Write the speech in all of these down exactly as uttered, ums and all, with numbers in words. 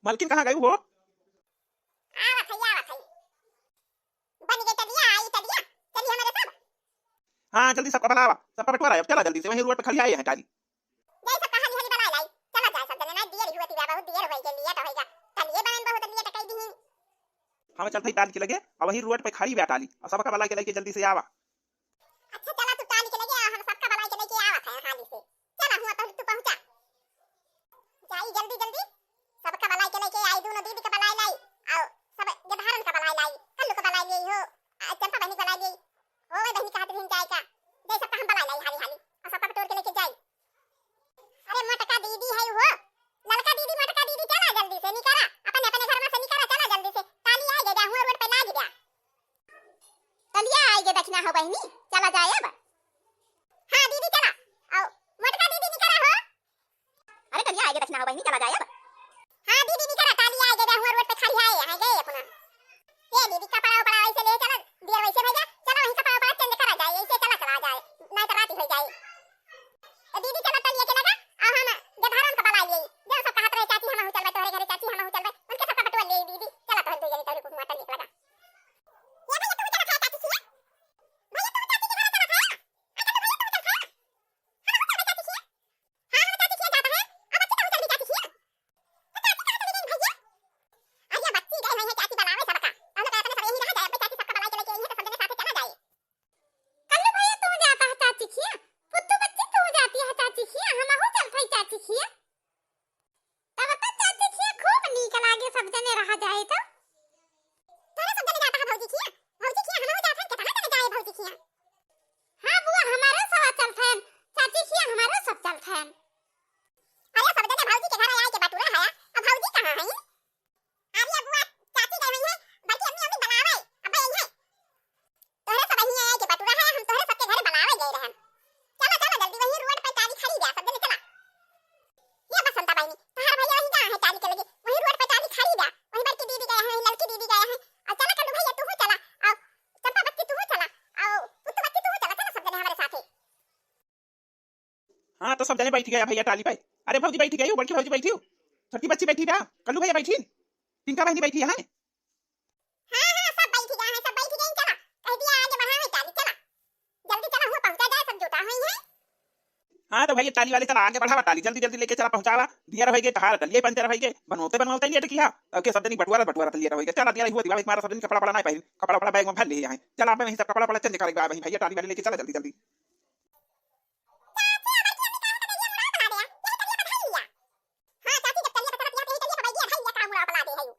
मलकिन कहाँ गई हो? आवत है, आवत है। बन गई टलिया, आई टलिया, चली हमारे सब। हाँ, जल्दी सबका बुलावा, सबका बटोरा, अब चला जल्दी से, वहीं रोड पे खड़ी आई है टाली। जाई सबका हाली हाली बुलाई लाई, चला जाए सब जने, ना देर हुआ थी, बहुत देर हो गई, लेट हो गया, टलिए बनन बहुत लेट कई दी। हम चलते ही टाली के लगे, और वहीं रोड पे खड़ी बा टाली, और सबका बुलाई के लेके जल्दी से आवा। अच्छा, चला तू टाली के लगे, हम सबका बुलाई के लेके आवत है हाली से। चला हुआ तो तू पहुँचा। जाई जल्दी जल्दी, सबका बुलाई के लेके आई, दोनों दीदी का बुलाई लाई, और सब गधारन का बुलाई लाई, कल्लू का बुलाई ली हो, आ, चंपा बहनी का बुलाई ली हो, वही बहनी कहत रही जाए का, जाई सबका हम बुलाई लाई हाली हाली, और सबका बटोर के लेके जाई। अरे मोटका दीदी है हो, ललका दीदी, मोटका दीदी, चला जल्दी से निकरा, अपने अपने घर में से निकरा, चला जल्दी से, टाली आ गया, हुआ रोड पे लाग गया। टलिया आइगे दखिना हो बहिनी, चला जाए अब। हाँ दीदी चला। औ मोटका दीदी निकरा हो। अरे टलिया आइगे दखिना हो बहिनी, चला जाए अब। हाँ दीदी निकरा, टाली आइगे, हुआ रोड पे खड़ी है, आ गए अपना। ये दीदी कपड़ा उपड़ा ऐसे ले चला, दिया वैसे भैया, चला वहीं कपड़ा उपड़ा चेंज करा जाए, ऐसे चला चला जाए, नहीं तो रात हो जाए। तो दीदी चला टलिया के लगा, और हम गधारन का बुलाई ले, जो सब कहत रहे चाची हम चलबे, तोहरे घरे चाची हम चलबे, उनके सबका बटुआ ले दीदी, चला तोहरे दू जने तोहरे कुछ माता लेके लगा। ये भैया, तू चला खाए चाची खिया? भैया, तू चाची के घर चला खाए? अच्छा, तो भैया, तू चल खाए? हम चलबे चाची खिया? हाँ, हम चाची खिया जाता है। अब बच्ची, तू चलबी चाची खिया? तो चाची कहाँ चली गई भैया? अरे, बच्ची गए हुए हैं चाची बुलावे सबका। हम लोग इतने सब यहीं रह जाए, अब चाची सबका बुला के लेके आई है, तो सब जने साथे चला जाए। कल्लू भैया, तू जाता है चाची खिया? पुत्तू बच्ची, तू जाती है चाची खिया? हमहू चलत हई चाची खिया। तब तो चाची खिया खूब नीक लागे, सब जने रहा जाए तो। तोरे सब जने जाता है भौजी खिया? भौजी खिया हमहू जात हन, कितना जने जाए भौजी खिया? हाँ बुआ, हमारो सब चलत हन, चाची खिया हमारो सब चलत हन। अरे सब जने भौजी के घर आए के बटुरा है, अब भौजी कहाँ है? अरे बुआ, चाची गई हुई है, बल्कि अम्मी, अम्मी बुलावे, अब आई है। तोहरे सब वहीं आए के बटुरा है, हम तोहरे सबके घरे बुलावे गए रहन। चलो, चलो जल्दी, वहीं रोड पे टाली खड़ी बा, सब जने चला। ये बसंता बहिनी, तोहार भैया वहीं कहाँ है टाली के लगे, वहीं रोड पे टाली खड़ी बा, वहीं बड़की दीदी गए हैं, वहीं लड़की दीदी गए हैं, और चला कल्लू भैया तू चला, और चंपा बच्ची तू चला, और पुत्तू बच्ची तू चला, चला सब जने हमारे साथे। हाँ, तो सब जने बैठ गया भैया टाली पे। अरे भौजी बैठ गई हो, बड़की भौजी बैठी हो, छोटकी बच्ची बैठी बा, कल्लू भैया बैठी, टिंका बहनी बैठी है। हाँ, हाँ, सब बैठ गया है, सब बैठ गई, चला, कह दिया आगे बढ़ावे टाली, चला, जल्दी चला, हुआ पहुँचा जाए, सब जुटा हुई है। हाँ, तो भैया टाली वाले चला, आगे बढ़ावा टाली, जल्दी जल्दी लेके चला, पहुँचावा, दिया रह गए, तहार टलिए पंचर रह गए, बनोते बनोते लेट किया, ओके, सब जनी बटुआरा बटुआरा टलिए रह गए, चला, दिया हुआ दिवाली मारा, सब जनी कपड़ा पड़ा नहीं पहन, कपड़ा पड़ा बैग में भर लिए हैं, चला, अब वहीं सब कपड़ा पड़ा चेंज करेगा, वहीं भैया टाली वाले लेके चला जल्दी जल्दी। चाची, अब तलिया में काहे का तलिया मुड़ा बना दिया? यही तलिया पर धर लिया। हाँ, चाची, जब तलिया पर चलत यहाँ, यही तलिया पर बैगिया धर लिया, का मुड़ा बना दे है यू?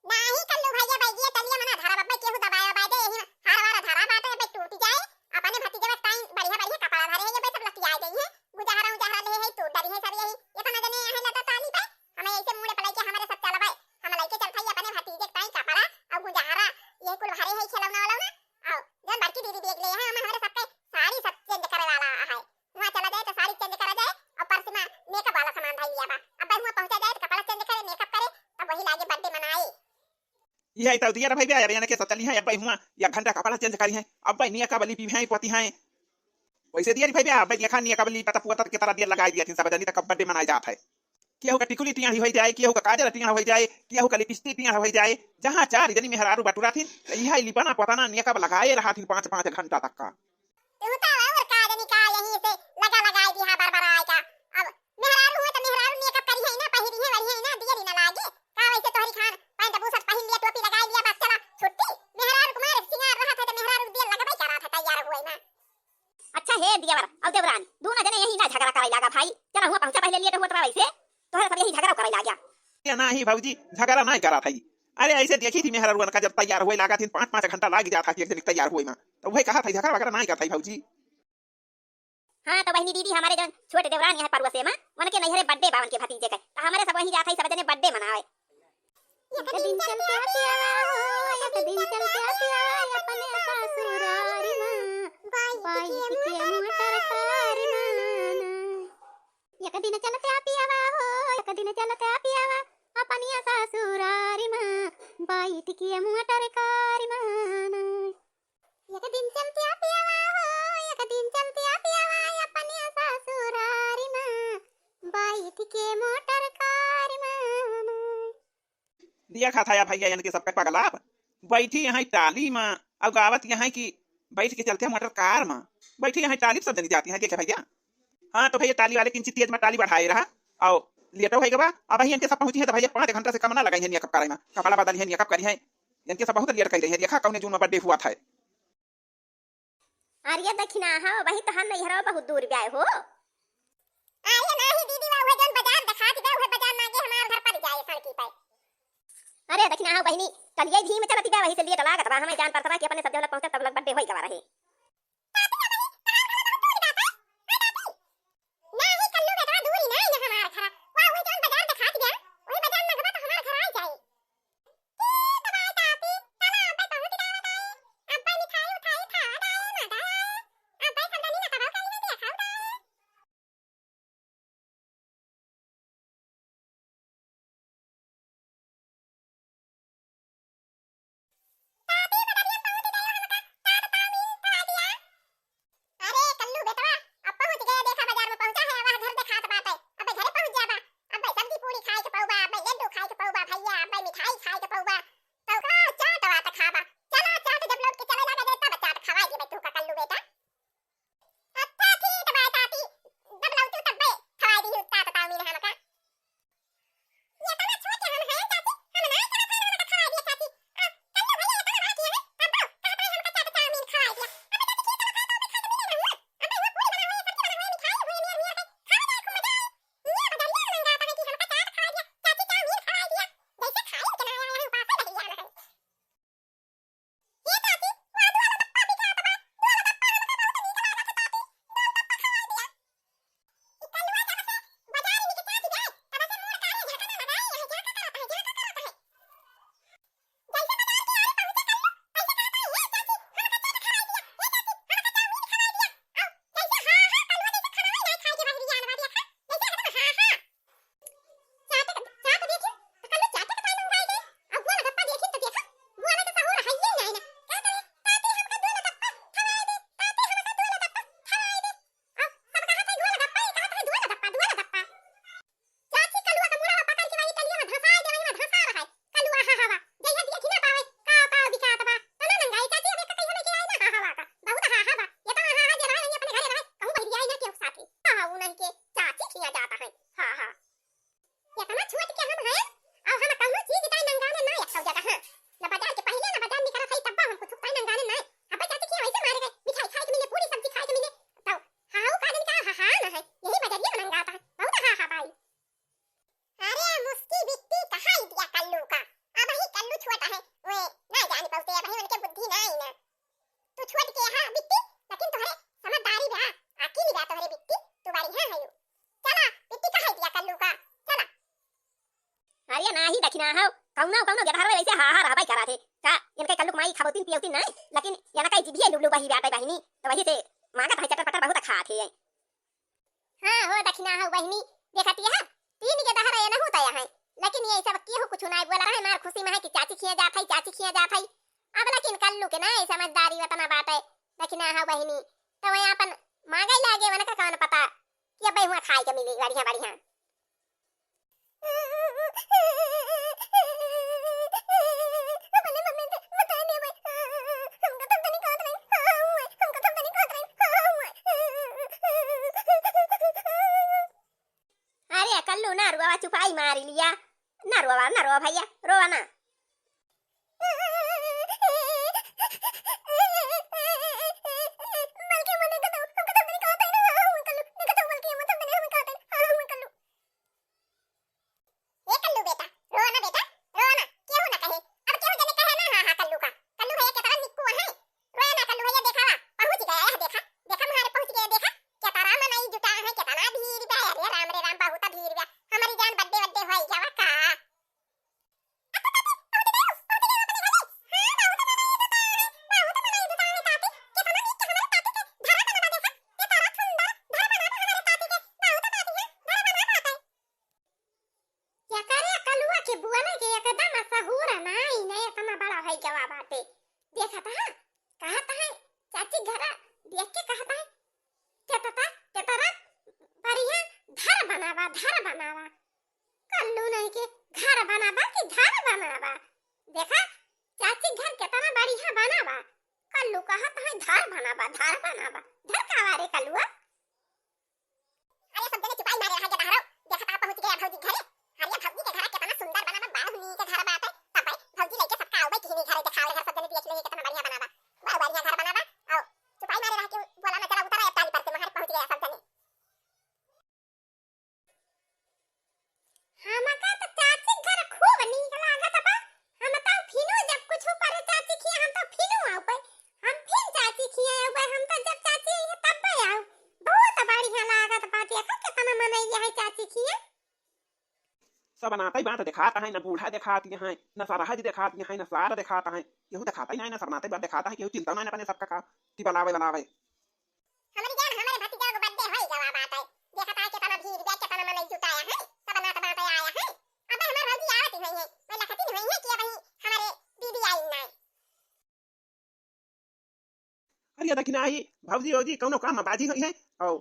नाही कल्लू भैया, बैगिया तलिया मना धरा, अब केहू दबाया बाय दे, यही हार वार धरा बाटे, अब टूट जाए। अपने भतीजवा ताई बढ़िया बढ़िया कपड़ा धरे है, ये सब लतिया गई है, गुजहरा उजहरा ले है, टूट डरी है सब यही। इतना जने यहाँ लता ताली पे, हमें ऐसे मुड़े पलाई के हमारे सब चलबे, हम लइके चलत हई अपने भतीजे ताई कपड़ा, और गुजहरा, ये कुल भरे है खिलौना उलौना, और जौन बड़की दीदी बैग ले है, हमें हमारे सबके साड़ी सब चेंज करे वाला है। वहाँ चला जाए तो साड़ी चेंज करा जाए और पर्स में मेकअप वाला सामान धर लिया बा। अब हुआ पहुँचा जाए तो कपड़ा चेंज करे, मेकअप करे, तब वही लागे बर्थडे मनाए। यह तो दिया रे भैया, यार, यानी के सोचली है, अब हुआ एक घंटा कपड़ा चेंज करी है, अब निया का बली पी है, पति है। वैसे दिया रे भैया, अब देखा निया का बली पता पुआ तक के तरह दिया लगाई दिया थी, सब जनी तक बर्थडे मनाए जात है। केहू का टिकुली टियाड़ी होइ जाए, केहू का काजर टियाड़ होइ जाए, केहू का लिपस्टिक टियाड़ होइ जाए, जहाँ चार जनी मेहरारू बटुराथिन, त इहाँ लिपना पोतना मेकअप लगाए रहाथिन पाँच पाँच घंटा तक का। तू तो और का जनी का यहीं से लगा लगाए दिहा बरबराए का। अब मेहरारू हुए त मेहरारू मेकअप करिहे ना, पहिरिहे वरिहे ना, दियरी ना लागे। का वैसे तोहरी खान पैंट बुशर्ट पहिन लिया, टोपी लगाए लिया, बस चला छुट्टी। मेहरारू कुमार सिंगार रहत है त मेहरारू दिया लगबे करत है, तैयार हुए ना। अच्छा हे दियावर और देवरानी, दूनो जने यही ना झगड़ा करे लागा भाई। चला हुआ पहुँचा पहले लेट होत रहा वैसे, तोहरे सब यही झगड़ा करे लाग्या। ये नाही भौजी, झगड़ा नाही करत हई। अरे ऐसे देखी थी मेहरारुअन का जब तैयार हुए लागा थी, पाँच पाँच घंटा लाग जात है एक जने तैयार हुए में, तो वही कहा था झगड़ा वगैरह नाही करत हई भौजी। हाँ तो बहनी दीदी, हमारे जौन छोटे देवरानी है परुआ से माँ, उनके नैहरे बर्थडे बा उनके भतीजे का, तो हमारे सब वहीं जात है सब जने बर्थडे मनावे। एक दिन चलते पियावा हो, एक दिन चलते पियावा अपने ससुरारी में, बाइक के मोटर कार में। एक दिन चलते पियावा हो, एक दिन चलते पियावा अपने ससुरारी में, बाइक के मोटर कार में। एक दिन चलते पियावा हो, एक दिन चलते पियावा अपने ससुरारी में, बाइक के मोटर कार में। देखा था या भइया, इनके सबका पगला। बैठी यहाँ टाली मा, अउ गावत यहाँ कि बैठ के चलते हैं मोटर कार मा। बैठी यहाँ टाली, सब जनी जाती हैं, देखे भइया। हाँ, तो भइया, टाली वाले किंची तेज मा टाली बढ़ाए रहा, अउ लेटो होइ गवा। अबहीं इनके सब पहुँची हैं, तो भइया, पाँच घंटा से कम ना लगाई हैं मेकअप करे मा, कपड़ा बदली हैं, मेकअप करी हैं। इनके सब बहुत लेट कर रही हैं, देखा कौने जून मा बर्थडे हुआ था। अरे दखिना, हाँ, वही तो हम नैहरवा बहुत दूर ब्याए हो। अरे नाही दीदी, वा उहे जौन बाजार देखात बा, उहे बाजार नागे हमार घर पर जाए सड़की पे। अरे दखिना, हाँ बहिनी, चलिए धीम चलती बा, वही से लेट लागत बा, हमें जान परत बा कि अपने सब जौन पहुँचत तब लग बर्थडे होई गवा रहे। नाही कल्लू बेटवा, दूरी नाही ना हमार घर, वा उहे जौन बाजार देखात बा, उहे बाजार नागे बा तो हमार घर आ जाए। अरे कल्लू बेटवा, अब पहुँच गए, देखा बाजार में पहुँचा है, अब घर देखात बाटे। अबे घरे पहुँच जाबा, अबे सब्जी पूरी खाए के पउबा, अबे लड्डू खाए के पउबा भइया, अबे मिठाई खाए के पउबा। तो का चाट वाट खाबा? चला चाट जब लौट के चले लागा जाए तब चाट खवाई देबे तू का कल्लू बेटा। अच्छा ठीक बा चाची, जब लौटू तब बे खवाई दी चाट चाउमीन हमका। ये तना छोट हम हैं चाची, हम नाई करत हैं, हमका खवाई दिया चाची। आ, कल्लू भइया ये तना बड़ा किया है, अब बो, कहत रहे हमका चाट चाउमीन खवाई दिया। अब चाची ठीक है, खाए तो खाए तो मिले ना हुआ। अब वो पूरी बना हुई, सब्जी बना हुई, मिठाई हुई, मेर मेर के खावे जाए, खूब मजा आए। ये बदरिया मंगाता है कि हमका चाट खवाई दिया, चाची चाउमीन खवाई दिया। जैसे खाए के ना आया है, उपासे बदरिया में है। ये चाची, वहाँ दुआला गप्पा बिकात बा, दुआला गप्पा हमका बहुत नीक लागत है चाची, दुआला गप्पा खवाई दिया। ई कलुआ जब से बाजार में के चाची गए, तब से मुड़ काहे झटका ना लगाई, यही झटका करत है, झटका करत है। जैसे बाजार के आरे पहुँचे कल्लू, तैसे कहता है, "ये चाची, हमका चाट खवाई दिया, ये चाची, हमका चाउमीन खवाई दिया।" और जैसे हाँ, हाँ, कलुआ जैसे खाना ही नहीं खाए के बहरी जान वाली है, जैसे एकदम हाँ, हाँ। चाट, चाट देखी, तो कल्लू चाट के पाई मंगाई गई। अब गोलगप्पा देखी तो देखा, गोला के सहूर है ही नहीं ना। क्या करे, "ताती हमका गोलगप्पा खवाई दे, ताती हमका गोलगप्पा खवाई दे।" अब सब कहत है गोलगप्पा, ये कहत है गोलगप्पा, गोलगप्पा। चाची कलुआ का मुड़वा पकड़ के वही टलिया में धंसाए दे, वही में धंसा रहा है। कलुआ हाँ हवा, जइया दिया खिना पावे, का पावे बिकात बा। तना नंगाई चाची, अब एक कहिया लेके आई ना हाँ हवा का। बहुत हाँ हाँ बा। ये तो हाँ हाँ जे रहा, यही अपने घरे रहा, कहूँ बहरी आई ना केहू साथी। हाँ हाँ, उ नहीं के चाची खिया जाता है। हाँ हाँ। इतना छोट के हम हैं, और हम कौनो चीज ताई नंगाने ना एक सौ जगह, हाँ। ना बाजार के पहले, ना बाजार निकलत है, तब हम कुछ ताई नंगाने ना। अब चाची खिया वैसे मारे गए, मिठाई खाए के मिले, पूरी सब्जी खाए के मिले। तो हाँ, उ का दिन का हाँ, हाँ ना है, यही बजरिया में नंगाता है, बहुत हाँ, हाँ भाई। अरे मुस्की बिट्टी कहाँ दिया कल्लू का, अब ही कल्लू छोटा है, वे ना जान पाते, अब ही उनके बुद्धि ना आई ना। तू छोट के हाँ बिट्टी, लेकिन तोहरे समझदारी बा, अकिल बा तोहरे बिट्टी, तू बढ़िया है यू। चला बिट्टी कहाँ दिया कल्लू का, चला। अरे नाही दखिना हो, कौनो कौनो गेदहरवे वैसे हा हा रहबै करा थे। का इनके कल्लू क माई खबौतिन पियौतिन नहीं, लेकिन इनका जिभिये लुबलु बही बाटे बहिनी, तो वही से मांगत है चटर पटर बहुत खात है। हाँ हो दखिना हो बहिनी, देखती है तीन गेदहर एनहू तय है, लेकिन ये सब केहू कुछ नहीं बोला रहे, मार खुशी में है कि चाची खिया जात है, चाची खिया जात है। अब लेकिन कल्लू के नहीं समझदारी उतना बाटे दखिना हो बहिनी, तो वह अपन मांगे लागे, उनका कौन पता कि अब हुआ खाए के मिली बढ़िया बढ़िया। अरे कल्लू ना रोवा, चुपाई मारी लिया, ना रोवा, ना रोवा भैया, रोवा ना। ए कल्लू बेटा, रोवा ना बेटा, रोवा ना, केहू ना कहे। अब केहू जने कहे ना, हाँ, हाँ, कल्लू का। कल्लू भैया केतना निक्कू है। रोया ना कल्लू भैया, देखावा, पहुँच गया है, देखा, देखा, मारे पहुँच गया, देखा, केतना मनई जुटा है, केतना भीड़ बा, अरे राम रे राम, बहुत भीड़ बा। हमारी जान बड्डे वड्डे होई जावा का। एकरे कलुआ के बोले के एकदम सहूर नाई, ने इतना बड़ा भई गवा बाटे। देखत हा, कहत है, चाची घरा देख के कहत है, "केतता, केतरा बढ़िया घर बनावा, घर बनावा।" कल्लू नहीं के घर बनावा कि घर बनावा? तब बनाते बात देखात है, न बूढ़ा देखात है, न सरहज देखात है, न सार देखात है, केहू देखात ही नहीं, न सरनाते बात देखात है, केहू चिंता नहीं अपने सबका का कि बनावे, बनावे। हमरी जान, हमरे भतीजा के birthday होई गवा बाटे। देखत आए केतना भीड़ बा, केतना मनई जुटाया है, सब नात बाटे आया है। अबे हमार भौजी आवत ही नहीं है, मैं लखती नहीं है कि अबही हमरे दीदी आई ना। अरे देखी ना आई, भौजी, भौजी कौनो काम में बाजी हुई है, औ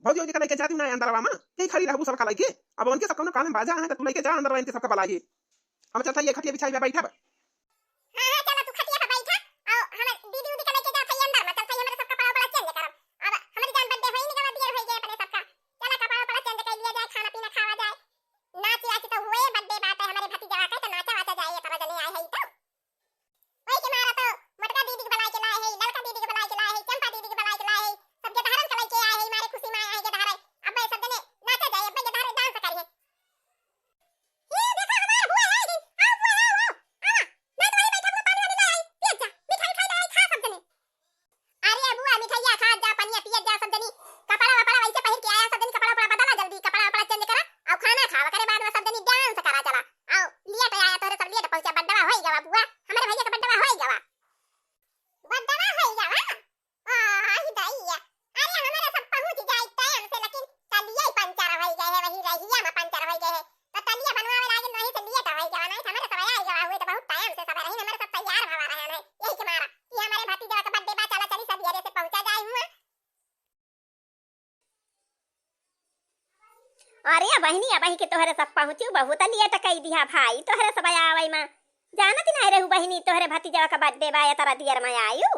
भौजी, भौजी का लेके जाती ना अंदरवा में, के खड़ी रहबू सब का लेके। अब उनके सब कौनो काम में बाजा है तो तू लेके जा अंदरवा इनके सबका बुलाइए। हम चलत हई, ये खटिया बिछाई बा, बैठब। हाँ, हाँ, चला तू खटिया पे बैठा। अउ हमर दीदी उदी के लेके जात हई अंदर में, चलत हई हमरे सब कपड़ा उपड़ा change करब। अब हमरी जान birthday होई निकला, देर होई गए अपने सबका। चला कपड़ा उपड़ा change कर लिया जाए, खाना पीना खावा जाए। नाच वाच तो हुए, birthday बात है हमरे भतीजा के, तो नाचा वाचा जाए, ये तरह जने आए है तो। वही के मारा तो मोटका दीदी के बुलाए के लाए है, ललका दीदी के बुलाए के लाए है, चंपा दीदी के बुलाए के लाए है, सब गेदहरन के लेके आए है, मारे खुशी में आए है गेदहरे। अब सब जने नाचा जाए, अब गेदहरे dance करिए। ये देखा हमार बुआ आ गई। आओ बुआ, आओ, आओ। आवा, मैं तुम्हारी बैठक में पानी वानी ले आई। पियत जा, मिठाई उठाई ले आई, खा सब जने। अरे बुआ, मिठाइया खा जा, पनिया पियत जा सब जनी। कपड़ा वपड़ा वैसे पहिर के आया सब जनी, कपड़ा वपड़ा बदला जल्दी, कपड़ा वपड़ा change करा, अउ खाना खावा, ओकरे बाद में सब जनी dance करा चला। अउ late आया तोहरे सब late पहुंचा, birthday होई गवा बुआ, हमरे भैया के birthday होई गवा। Birthday होई गवा? आही दैया, अरे हमरे सब पहुंच जाई time से, लेकिन टलिया ही पंचर होई गए है, वही रहिया में पंचर होई गए है। तो टलिया बनवावे लागे, वही से late होई गवा, नहीं तो हमरे सब आई गवा हुए तो बहुत time से सब रही, हमरे सब तैयार भवा रहे हैं, यही के मारा कि हमरे भतीजा के birthday बा, चला चली सब धीरे से पहुंचा जाए हुआ। अरे बहिनी, अबही के तोहरे सब पहुँचू, बहुत late कई दिहा भाई, तोहरे सब आवै मा। जानत नाहीं रहू बहिनी, तोहरे भतीजवा का birthday बा, एतरा दियर मा आयू।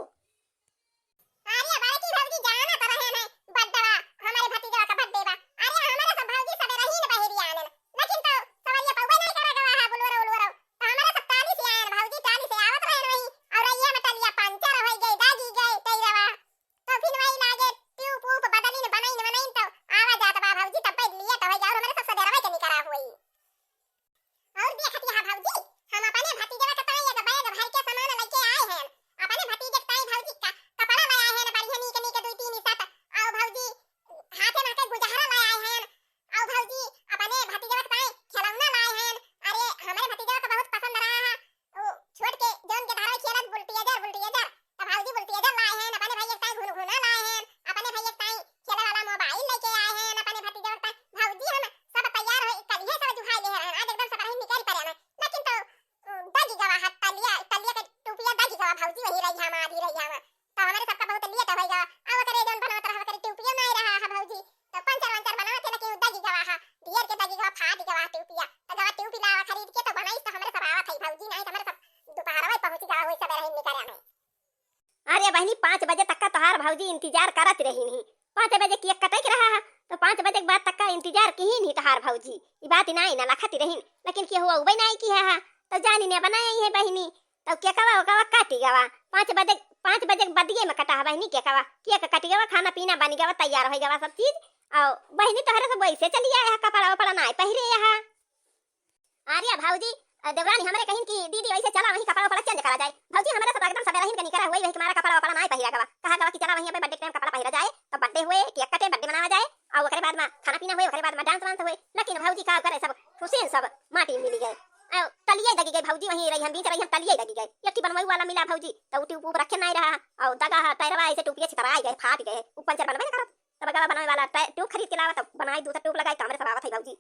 अरे बड़की भौजी, जानत रहे हैं birthday बा, हमरे भतीजवा का birthday बा। अरे हमरे सब भौजी सबे रही न बहिरी आनन, लेकिन तो सवरिया पौबे नहीं करे गवा है, बुलवरो उलवरो। तो हमरे सब टाली से आयन भौजी, टाली से आवत रहे वही, और ये में टलिया पंचर होई गई, दागी गई, तैरवा। तो फिर वही लागे ट्यूब ऊब बदलिन, बनइन, बनइन तो आवा जात बा भौजी, तब पे लिए तो होई, और हमरे सब सवेरवे के निकरा हुई। और देखत यहाँ भौजी, हम अपने भतीजवा के ताई एक बैग भर के सामान लेके आए हैं। अपने भतीजे के ताई भौजी का कपड़ा ले आए हैं, बढ़िया नीक नीक दुई तीन set। आओ भौजी, हाथे में के गुजहरा ले आए हैं। आओ भौजी, अपने भतीजवा के ताई खिलौना लाए हैं। अरे, हमरे भतीजवा के बहुत पसंद रहा है। ओ, छोट के जौन के धारा खेलत बुलटिया जा, बुलटिया जा। त भौजी बुलटिया जा लाए हैं, अपने भैया के ताई घुनघुना लाए हैं, अपने भैया के ताई खेले वाला mobile लेके आए हैं, अपने भतीजवा के ताई। भौजी हम सब तैयार हो, कलिए सब जुहाई ले हैं, आज एकदम सब रही निकल पड़े हैं। लेकिन तो, उम, दगी गवा है, टलिया, टलिया के टोपिया दगी गवा भौजी वही रही हम, आधी रही हम। तो हमरे सबका बहुत late होई गवा। अब ओकरे जौन बनावत रहा, ओकरे टोपिया नहीं रहा है भौजी। तो पंचर वंचर बनावत है, लेकिन उ दगी गवा है। ढेर के दगी गवा, फाट गवा है टोपिया। तो गवा टोपी लावा खरीद के तो बनाइस तो हमरे सब आवत है भौजी, नहीं तो हमरे सब दोपहरवा पहुँच गवा, वही सब रही निकल आने। अरे बहिनी, पाँच बजे तक का तोहार भौजी इंतजार करत रही नहीं। पाँच बजे cake कटे के रहा है, तो पाँच बजे के बाद तक का इंतजार की ही नहीं तोहार भौजी। ई बात ही नहीं ना लखत रही, लेकिन केहू अउबे नहीं की है, तो जानी ने बनाई है बहिनी। तब केकवा ओकवा काटी गवा। पाँच बजे, पाँच बजे के बदिये में कटा है बहिनी केकवा। केक कटी गवा, खाना पीना बनी गवा, तैयार होई गवा सब चीज। और बहिनी तोहरे सब वैसे चली आए है, कपड़ा वपड़ा नाय पहिरे है। अरे भौजी, अ, देवरानी हमरे कहिन कि दीदी वैसे चला वहीं कपड़ा वपड़ा change करा जाए। भौजी हमरे सब एकदम सबेरहिन के निकरा हुई, वही तुम्हारा कपड़ा वपड़ा नाय पहिरा गवा। कहा गवा कि चला वहीं अबे birthday time कपड़ा पहिरा जाए, तो birthday हुए, केक कटे, birthday मनावा जाए। अउ ओकरे बाद मा खाना पीना हुए, ओकरे बाद मा dance वांस हुए। लेकिन भौजी का करे, सब खुशी सब माटी मिली गए। अउ टलिया दगी गए भौजी, वहीं रही हम बीच रही हम टलिया दगी गए। एक ठी बनवाई वाला मिला भौजी, तो उ ट्यूब ऊब रखे नहीं रहा। अउ दगा है, पैरवा ऐसे टूपिए छितराई गए, फाट गए, उ पंचर बनबे न करत। तब गवा बनवाई वाला टै-, ट्यूब खरीद के लावा, तब बनाई, दूसरा ट्यूब लगाई, तो हमरे सब आवत है भौजी।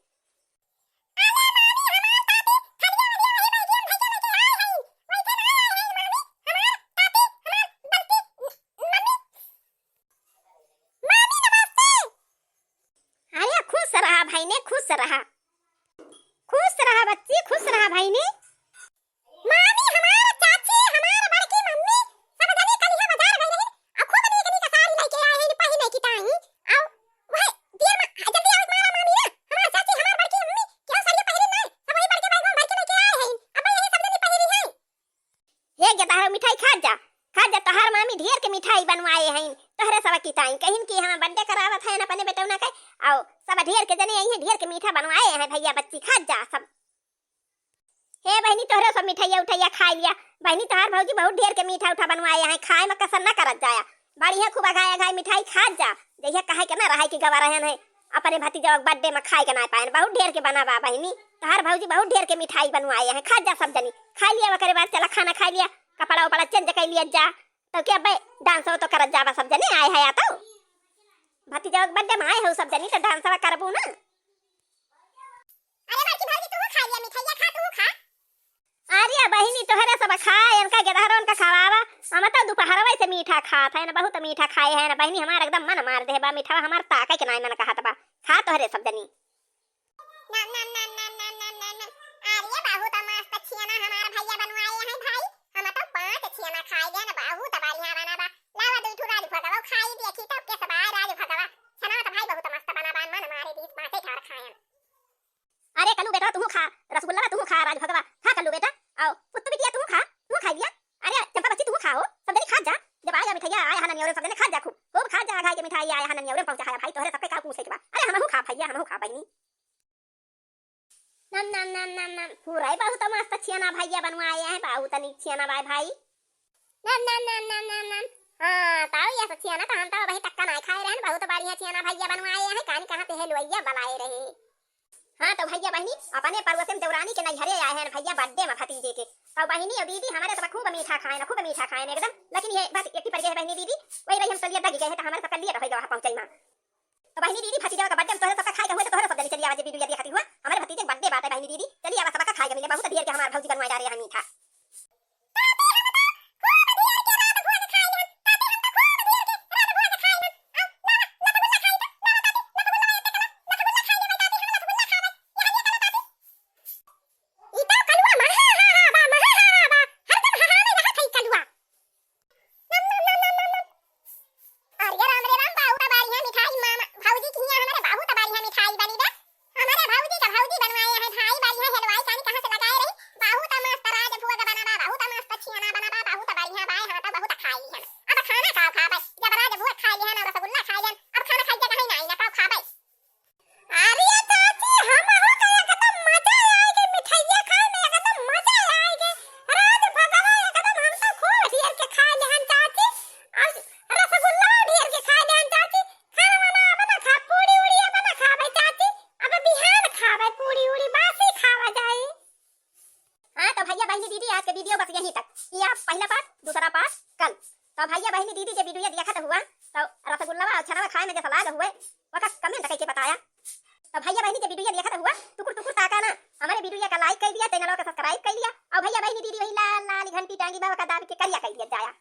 अरे खुश रहा भाई ने, खुश रहा, खुश रहा बच्ची, खुश रहा भाई ने। मामी, हमार चाची, हमार बड़की मम्मी, सब जने कलिया बाजार गई रही, अउ खूब नीक नीक साड़ी लेके आए हैं, पहिने की ताई। अउ वह दियर मा, जल्दी आओ, मारा मामी ना, हमार चाची, हमार बड़की मम्मी, केहू साड़ी पहिरे ना, सब वही बड़के बैग में भर के लेके आए हैं, अब यही सब जने पहिरी हैं। हे गे, तोहरा मिठाई खा जा, खा जा, तोहार मामी ढेर के मिठाई बनवाए हैं, तोहरे सब की ताई, कहिन कि हम birthday करावत हैं अपने बेटौना के, अउ सब ढेर के जने आई हैं, ढेर के मीठा बनवाए हैं भैया बच्ची, खा जा सब। हे बहिनी, तोहरे सब मिठाइया उठाइया खाइ लिया। बहिनी, तोहार भौजी बहुत ढेर के मीठा उठा बनवाए हैं, खाए मा कसर न करत जाया। बढ़िया खूब अघाय अघाय मिठाई खात जा, जइया कहे के न रहे कि गवा रहन है। अपने भतीजवा के birthday में खाए के नाहीं पाएन, बहुत ढेर के बना बा बहिनी। तोहार भौजी बहुत ढेर के मिठाई बनवाए हैं, खा जा सब जनी, खाइ लिया, ओकरे बाद चला खाना खाइ लिया, कपड़ा उपड़ा change कइ लिया जा। तो क्या बे, dance तो करत जाबा सब जनी, आए है या तो भतीजवा के birthday में आए हो सब जनी, तो dance करबू ना। अरे बड़की भौजी, तू खाइ लिया मिठाइया, खा, तू खा। अरे बहिनी, तोहरे सब खाए, इनका गेदहरो इनका खवावा। हम तो दोपहरवे से मीठा खात है ना, बहुत मीठा खाए है ना बहिनी, हमार एकदम मन मार दे बा मीठा, हमार ताके के नाई मन कहत बा। खा तोहरे सब जनी। नम, नम, नम, नम। अरे बहुत मस्त छियाना हमार भैया बनवाए हैं भाई, हम तो पाँच छियाना खाए गए ना, बहुत बढ़िया बना बा। लावा दो ठो राज भगवा खाई देखी तो कैसे बा राज भगवा। छना तो भाई बहुत मस्त बना बा, मन मारे दीस पाँचे ठार खाए। अरे कल्लू बेटवा, तुहू खा, रसगुल्ला तुहू खा, राज भगवा, खा कल्लू बेटा, आओ, पुत्तू बिटिया तुहू खा, तुहू खाइ लिया। अरे चंपा बच्ची तुहू खाओ, सब जनी खा जा, जब आया मिठाइया आया है ननियोरे, सब जनी खा जा खूब, खूब खा जा, खाए के मिठाई आया है ननियोरे पहुँचा है भाई, तोहरे सबके का पूछे के बा। अरे हमहू खा भैया, हमहू खा बहिनी। नम, नम, नम, नम, नम, पूरा ही बहुत मस्त छियाना भैया बनवाए हैं, बहुत नीक छियाना बाय भाई। नम, नम, नम, नम, नम, नम। हाँ, ताऊ ये सब छियाना तो हम तो वही तक्का नाई खाए रहन, बहुत बढ़िया छियाना भैया बनवाए हैं, कानी कहाँ से हेलवैया बलाए रहे। हाँ तो भैया बहिनी, अपने पड़ोसन देवरानी के नैहरे आए हैं भैया birthday में भतीजे के। तो बहिनी और दीदी हमारे सब खूब मीठा खाए ना, खूब मीठा खाए ना एकदम, लेकिन ये बस एक ही पड़ गए है बहिनी दीदी, वही रही हम चलिए दग गए हैं तो हमारे सबका लिए रह गया पहुँचाई माँ। तो बहिनी दीदी भतीजवा का birthday में तोहरे सबका खाए का हुआ तो तोहरे सब जनी चलिए आवा जे video देखती हुआ, हमारे भतीजे का birthday बात है बहिनी दीदी, चलिए आवा सबका खाए का मिले, बहुत ढेर के हमारे भौजी बनवाए जा रहे हैं मीठा। ई तो कलुआ महा हा हा बा, महा हा हा बा, हरदम हा हा में रहत है कलुआ। नम, नम, नम, नम, नम, नम। अरे राम रे राम, बहुत बढ़िया मिठाई मामा, भौजी की हियाँ हमारे बहुत बढ़िया मिठाई बनी बे। हमारे भौजी का भौजी बनवाए हैं भाई, बढ़िया हलवाई कानी कहाँ से लगाए रही, बहुत मस्त राजभोग बना बा, बहुत मस्त छियाना बना बा, बहुत बढ़िया बाय, हाँ तो बहुत खाई है। अब खाना का खाबे, जब राजभोग खाई लिया ना, रसगुल्ला खाई लिया, अब खाना खाई के कहीं ना आई ना, का खाबे? अरे चाची, हमहू के एकदम मजा आइ गए, मिठाइया खाए में एकदम मजा आइ गए। राज भगवा एकदम हम तो खूब ढेर के खाए लेहन चाची, और रसगुल्ला ढेर के खाए लेहन चाची। खाना वाना अब ना खा, पूड़ी उड़ी अब ना खाबे चाची, अब बिहान खाबे पूड़ी उड़ी, बासी खावा जाए। हाँ तो भैया बहिनी दीदी, आज के video बस यहीं तक। ये आप पहला part, दूसरा part कल। तो भैया बहिनी दीदी जे video देखत हुआ, तो रसगुल्ला और छनवा खाए में जैसा लाग हुए, वका comment करके बताया। तो भैया बहिनी जे video देखत हुआ, टुकुर टुकुर ताका ना, हमारे video का like कर दिया, channel का subscribe कर लिया, और भैया बहिनी दीदी वही लाल लाल घंटी टांगी बा वका दाब के करिया कर दिया जाया।